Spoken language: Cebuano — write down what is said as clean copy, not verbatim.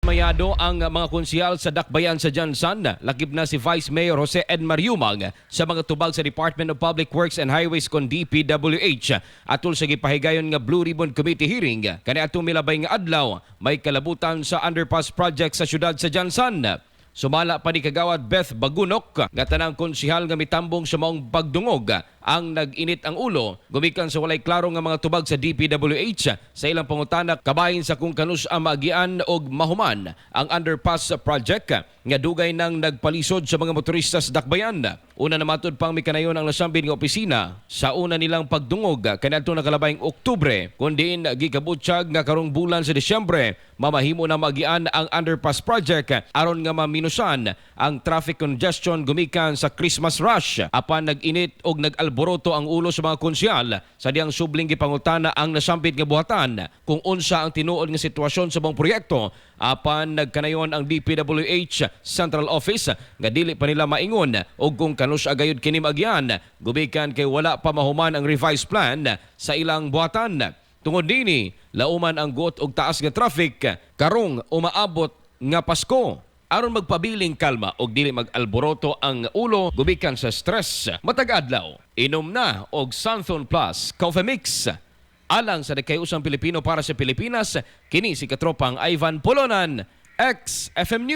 Dismayado ang mga konsehal sa Dakbayan sa GenSan, lakip na si Vice Mayor Jose Edmar Yumang, sa mga tubag sa Department of Public Works and Highways kon DPWH atol sa gipahigayon nga Blue Ribbon Committee hearing kaniadtong milabay nga adlaw may kalabutan sa underpass project sa syudad sa GenSan. Sumala pa ni Kagawad Beth Bagunok nga tanang konsehal nga mitambong sa maong pagdungog ang nag-init ang ulo gumikan sa walay klaro nga mga tubag sa DPWH sa ilang pangutana kabahin sa kung kanus-a maagian og mahuman ang underpass project nga dugay nang nagpalisod sa mga motorista sa Dakbayan. Una na matud pang mikanayon ang nasambit nga opisina sa una nilang pagdungog kaniadtong nakalabayng Oktubre, kun diin gikabutsyag nga karong bulan sa Disyembre mamahimo na maagian ang underpass project aron nga maminusan ang traffic congestion gumikan sa Christmas rush. Apan nag-init og nag-alboroto ang ulo sa mga konsehal sa diyang subling gipangutana ang nasambit nga buhatan kung unsa ang tinuod nga sitwasyon sa maong proyekto, apan nagkanayon ang DPWH Central Office nga dili pa nila maingon og kung kanus-a gayud kini maagyan gumikan kay wala pa mahuman ang revised plan sa ilang buhatan. Tungod dini, lauman ang guot og taas nga traffic karong umaabot nga Pasko. Aron magpabiling kalma og dili mag-alboroto ang ulo gumikan sa stress matag adlaw, inom na og Xanthone Plus Coffee Mix. Alang sa nagkayusang Pilipino para sa Pilipinas, kini si katropang Ivan Polonan, XFM News.